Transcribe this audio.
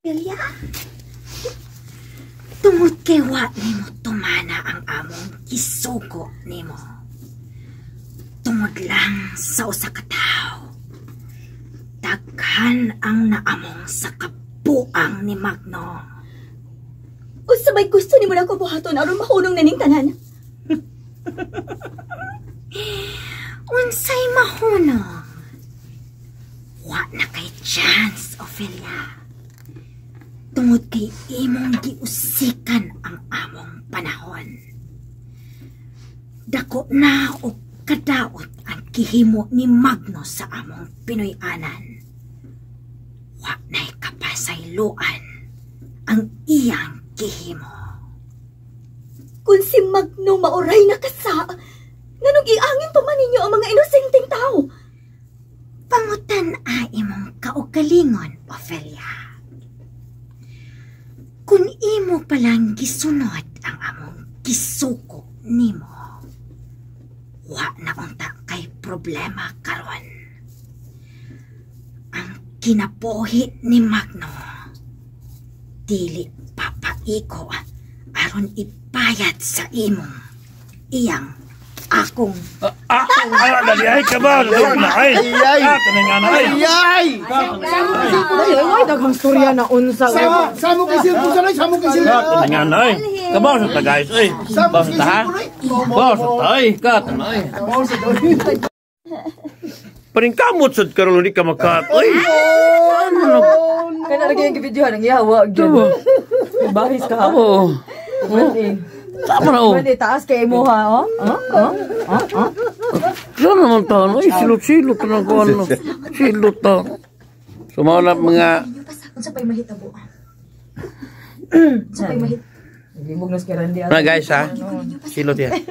Ophelia. Tungod kay wa nimo tumana ang among gisugo nimo. Tungod lang sa usa ka tawo, daghan ang naamong sa kabuang ni Magno. Unsa may gusto nimo nako buhaton aron mahunong na ning tanan? Unsay mahunong? Wa na kay chance, Ophelia. Tungod kay imong giusikan ang among panahon. Dako na og kadaot ang gihimo ni Magno sa among Pinoy-anan. Wa na'y kapasayloan ang iyang gihimo. Kung si Magno maoray nakasa, nganong giangin pa man ninyo ang mga inosenteng tao? Pangutan-a imong kaugalingon, Ophelia. Kung imo palang gisunod ang among gisugo nimo, wa na unta kay problema karon. Ang kinabuhi ni Magno, dili papaigo aron ibayad sa imong iyang akong Ah, ah, dali ay ka ba? Na ay. Ay! Ah, tanang nga na ay. Ay! Ay, ay, daghang storya na unsa. Samo, samo kay cellphone sa samo kay Ah, cellphone. tanang nga na ay. Kabaw sa ta, guys, ay. Samo Kabaw sa kay ta, ha? cellphone ay. Kabaw sa ta, ay. Ka, tanang ay. Kabaw sa doy. Paningkamot sad karon di ka makat. Ay. Kana lagi yung video nang yawa gyud. Bahis ka ha. Amo. Pwede. Tama na oh. Pwede taas kay imo ha, oh. Oh, oh. Oh, oh. Saan naman ta? Ay, silot-silot na ko ano. Silot ta. So, mao na mga Unsa pa'y mahitabo? Unsa pa'y mahitabo? Gibog na si Randy. Na guys ha. Silot yan.